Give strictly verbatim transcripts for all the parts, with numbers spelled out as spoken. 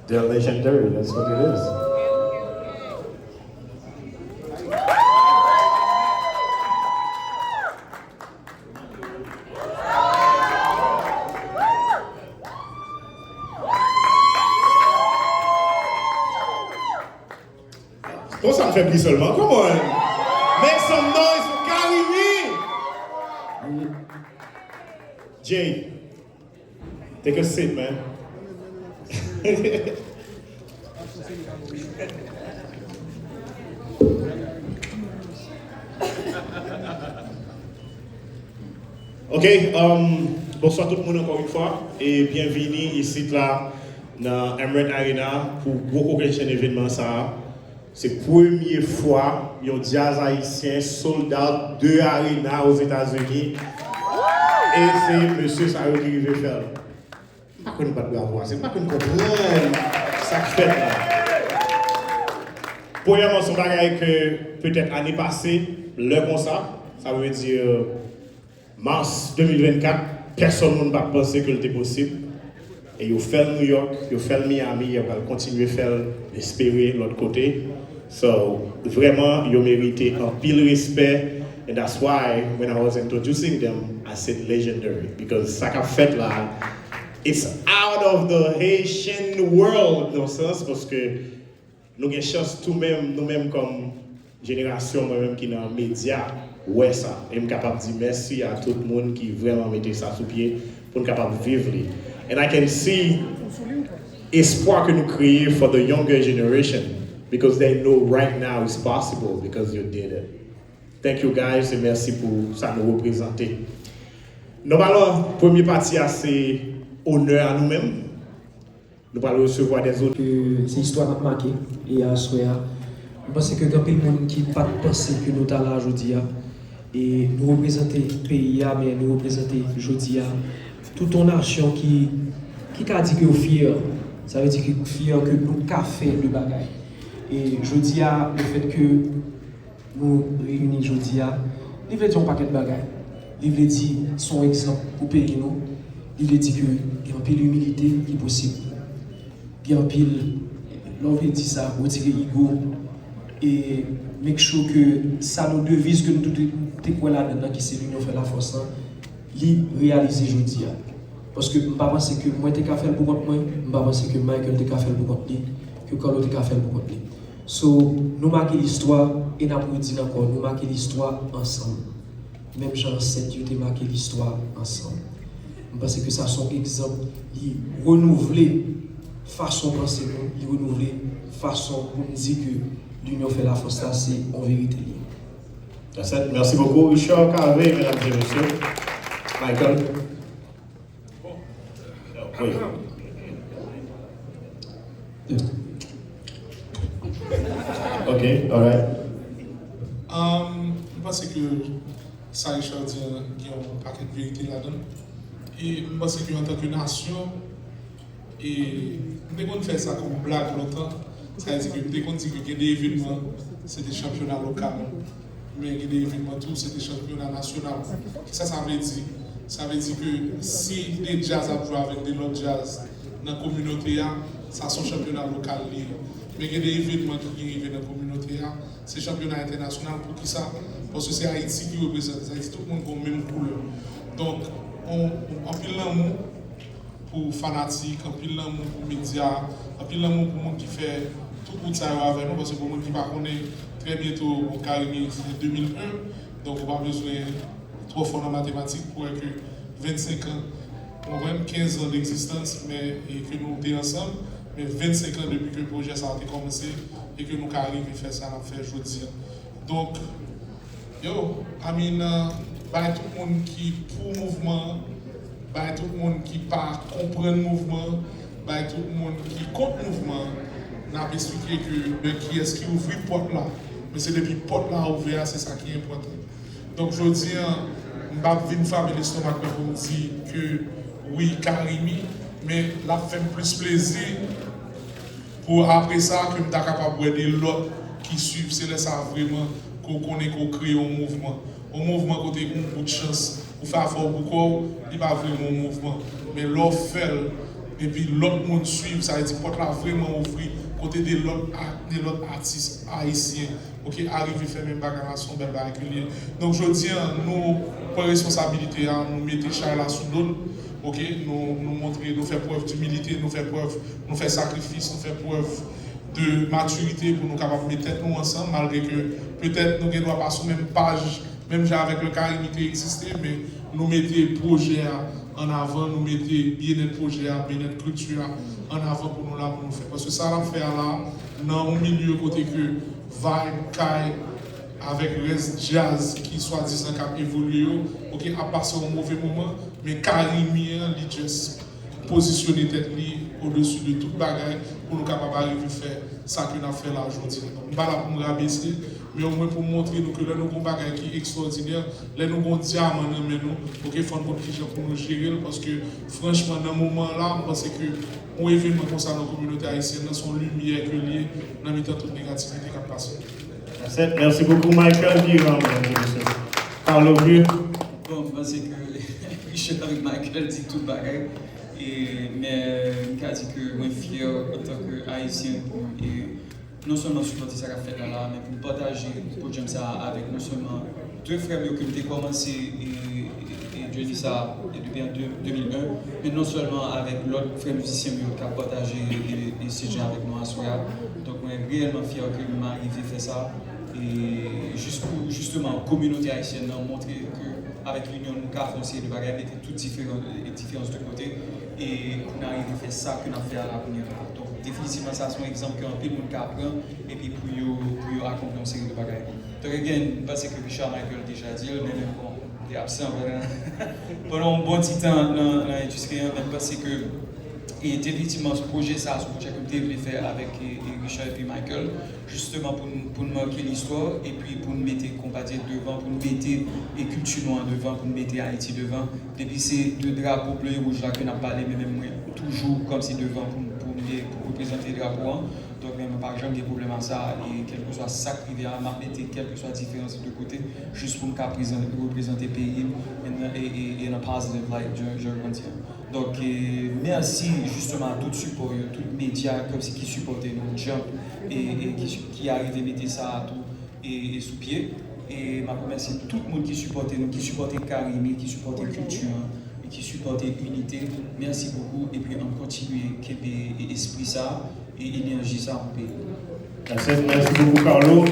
They're legendary, that's what it is. Bon, sa m fè bri sèlman, come on! Make some noise for Carimi! Jay, take a seat, man. Ok, um, bonswa tout moun ankò yon fwa, e byenvini isit la nan Emirates Arena pou gwo kokennchenn evènman sa a. Se premye fwa yon djaz ayisyen sold out de arena Ozetazini, e se mesye sa yo ki rive fè l. M pa konn bat bravo ase, m pa konn konprann sa k fèt la. Premyèman, se yon bagay ke petèt ane pase, lè konsa, sa vle di mas de mil vennkat, pèsonn moun pa t panse ke l te posib. E yo fè l New York, yo fè l Miami, yo pral kontinye fè l, m espere, lòt kote. So, vrèman, yo merite anpil respè. And that's why when I was introducing them, I said legendary. Because sa k ap fèt la, it's out of the Haitian world, nan sans, paske nou gen chans tou menm, nou menm kòm jenerasyon mwen menm ki nan medya, wè sa. E m kapab di mèsi a tout moun ki vrèman mete sa sou pye pou n kapab viv li. And I can see espwa ke nou kreye for the younger generation, because they know right now it's possible because you did it. Thank you guys, e mèsi pou sa nou reprezante. Nòmalman, premye pati a se onè a nou menm. Nou pral resevwa dèzot. Ke se istwa n ap make, e aswè a, m panse ke gen anpil moun ki pa t panse ke nou ta la jodi a. E nou reprezante peyi a, men nou reprezante jodi a tout yon nasyon ki, ki ka di ke yo fyè. Sa vle di ke fyè ke nou ka fè de bagay. E jodi a, lefèt ke nou reyini jodi a, li vle di yon pakèt bagay. Li vle di se yon egzanp pou peyi nou. Li vle di ke gen anpil imilite ki posib. Gen anpil, lè w vle di sa, retire ego e make sure ke sa nou deviz ke nou tout te kwè ladan l lan, ki se l'union fait la force lan, li reyalize jodi a. Paske m pa panse ke mwen te ka fè l pou kont mwen, m pa panse ke Michael te ka fè l pou kont li, ke Carlo te ka fè l pou kont li. So, nou make listwa e n ap redi l ankò, nou make listwa ansanm. Menm jan ansèt yo te make listwa ansanm. M panse ke sa se yon egzanp, li renouvle fason panse nou, li renouvle fason pou n di ke l'union fait la force la, se yon verite li ye. That's it. Merci beaucoup, Richard Cavé, mesdames et messieurs. Michael. Wi. Ok, alright. Um, m panse ke sa Richard di an gen yon pakèt verite ladan l. E m panse ke antanke nasyon, e m te konn fè sa kòm blag lontan, sa vle di ke m te konn di ke gen de evènman, se te chanpyona lokal. Men gen de evènman tou, se te chanpyona nasyonal. Kisa sa vle di? Sa vle di ke si de djaz ap jwe avèk de lòt djaz nan kominote a, sa se yon chanpyona lokal li ye. Men gen de evènman ki gen rive nan kominote a, se chanpyona entènasyonal. Poukisa? Paske se Ayiti ki reprezante, sa vle di tout moun gen menm koulè. Donk, on, on, anpil lanmou pou fanatik, anpil lanmou pou medya, anpil lanmou pou moun ki fè tout wout sa yo avè nou, paske pou moun ki pa konnen, trè byento, bon, Carimi se de mil en, donk ou pa bezwen twò fò nan matematik pou wè ke vennsenk an, ou konprann, kenz an degzistans, men, e ke nou te ansanm, men vennsenk an depi ke pwojè sa a te kòmanse, e ke nou ka rive fè sa n ap fè jodi a. Donk, yo, I mean, uh, bay tout moun ki pou mouvman an, bay tout moun ki pa konprann mouvman an, bay tout moun ki kont mouvman an, n ap esplike ke, ben, kiyès ki ouvri pòt la. Men se depi pòt la ouvè a, se sa ki enpòtan. Donk, jodi a, m p ap vin frape lestomak mwen pou m di ke wi, Carimi, men l ap fè m plis plezi pou apre sa, ke m ta kapab wè de lòt ki swiv, se lè sa a vreman ke w konnen ke w kreye yon mouvman. Yon mouvman kote yon bout chans, ou fè afè w pou kò w, li pa vreman yon mouvman. Men lè w fè l epi lòt moun swiv, sa vle di pòt la vrèman ouvri kote de lòt a- de lòt atis ayisyen, oke, arive fè menm bagay la, se yon bèl bagay ke l ye. Donk, jodi a, nou pran responsabilite a, nou mete chay la sou do n, oke, nou, nou montre, nou fè prèv dimilite, nou fè prèv, nou fè sakrifis, nou fè prèv de matirite pou nou kapab met tèt nou ansanm, malgre ke petèt nou gen dwa pa sou menm paj, menm jan avèk le Carimi te egziste, men nou mete pwojè a an avan, nou mete byennèt pwojè a, byennèt kilti a an avan pou nou la, pou nou fè. Paske sa n ap fè a la, nan yon milye kote ke vibe kay avèk rès djaz ki swadizan k ap evolye yo, oke, ap pase yon move moman, men Carimi an, li just pozisyone tèt li odesi de tout bagay pou nou kapab arive fè sa ke n ap fè la jodi a. Donk, m pa la pou m rabese, men omwen pou m montre nou ke lè nou gon bagay ki ekstwòdinè, lè nou gon dyaman nan men nou, oke, fò n konn kijan pou nou jere l, paske franchman, nan moman la, m panse ke yon evènman konsa nan kominote ayisyèn nan, se yon limyè ke l ye nan mitan tout negativite k ap pase. That's it. Merci beaucoup, Michael Durand, mesdames et messieurs. Carlo Vieux. Bon, m panse ke Richard avèk Michael di tout bagay. E, men, m ka di ke mwen fyè antanke Ayisyen pou, e, non sèlman sipòte sa k ap fèt la la, men pou m pataje podyòm sa a avèk non sèlman de frè m yo ke m te kòmanse, e, e, e, journey sa a, e, depi an de- de mil en, men non sèlman avèk lòt frè mizisyen m yo k ap pataje, e, e, stage la avèk nou aswè a. Donk, mwen reyèlman fyè ke m arive fè sa. E jis pou, jisteman, kominote ayisyèn nan montre ke avèk linyon nou ka fè yon seri de bagay, mete tout diferan, e, diferans de kote, e pou n arive fè sa ke n ap fè a la kounye a la. Donk, definitivman, sa se yon egzanp ke anpil moun ka pran, epi pou yo, pou yo akonpli yon seri de bagay. Donk, again, m panse ke Richard Michael deja di l, men, men bon, m te absan pandan, pandan yon bon ti tan nan, nan endistri an, men m panse ke e definitivman, pwojè sa a, se yon pwojè ke m te vle fè avèk, e, e Richard epi Michael, jisteman pou n, pou n make listwa, epi pou n mete konpa di devan, pou n mete, e, kilti nou an devan, pou n mete Ayiti devan. Depi se de drapo ble e wouj la ke n ap pale, men menm mwen toujou kòmsi devan pou, pou m, pou reprezante drapo an. Donk, men mwen pa janm gen pwoblèm a sa, e kèlkeswa sa k rive a, m ap mete kèlkeswa diferans de kote, jis pou m ka prezan- reprezante peyi m in, e, e, in a positive light, jan, jan yo konn di an. Donk, e, mèsi jisteman a tout sipò yo, tout medya kòmsi ki sipòte nou, Jump, e, e ki, ki arive mete sa a tou, e, e sou pye. E m ap remèsye tout moun ki sipòte nou, ki sipòte Carimi, ki sipòte kilti an, e ki sipòte Inite. Mèsi bokou, epi ann kontinye kenbe, e, espri sa a, e enèji sa a pou peyi nou. That's it. Mèsi bokou, Carlo.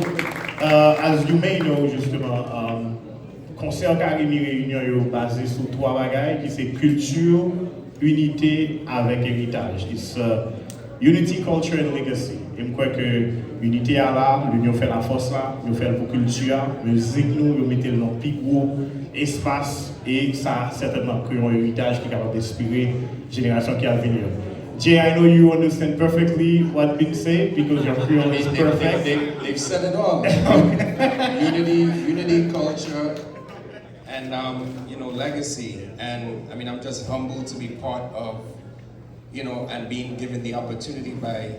Uh, as you may know, jisteman, um, konsè Carimi Reyinyon yo baze sou twa bagay, ki se kilti, inite avèk eritaj. It's, uh, unity, culture and legacy. E m kwè ke inite a la, linyon fè lafòs la, yo fè l pou kilti a, mizik nou, yo mete l nan pi gwo espas, e sa sètènman ap kreye yon eritaj ki kapab enspire jenerasyon ki ap vini yo. Jay, I know you understand perfectly what being said because your Creole is perfect. They, they, they've said it all. Unity, unity, culture, and, um, you know, legacy. And I mean, I'm just humbled to be part of, you know, and being given the opportunity by